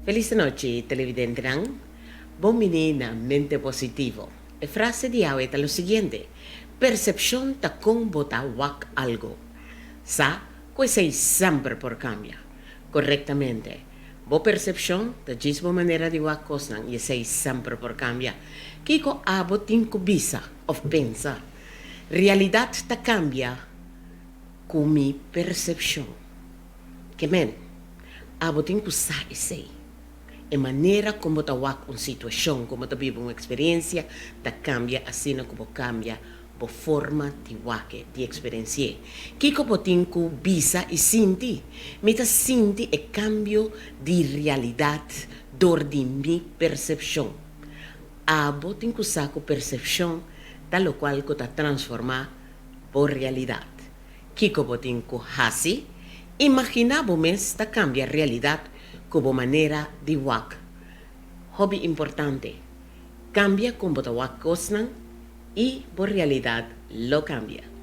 Felis nochi, televidentenan. Bon bini na Mente Positivo. E frase di awe ta lo siguiente: Persepshon ta kon bo ta wak algu. Sa ku esei semper por kambia. Korektamente. Bo persepshon ta djis bo manera di wak kosnan i esei semper por kambia. Kiko abo tin ku bisa òf pensa? Realidat ta kambia ku mi persepshon. Ke men, abo tin ku sa esei. E manera kon bo ta wak un situashon, kon bo ta biba un eksperensia, ta kambia asina ku bo kambia bo forma di wak e, di eksperensi'é. Kiko bo tin ku bisa i sinti? Mi ta sinti e kambio di realidat dor di mi persepshon. Abo tin ku sa ku persepshon ta lokual ku ta transformá bo realidat. Kiko bo tin ku hasi? Imaginá bo mes ta kambia realidat ku bo manera di wak. Hopi importante, kambia kon bo ta wak kosnan i bo realidat lo kambia.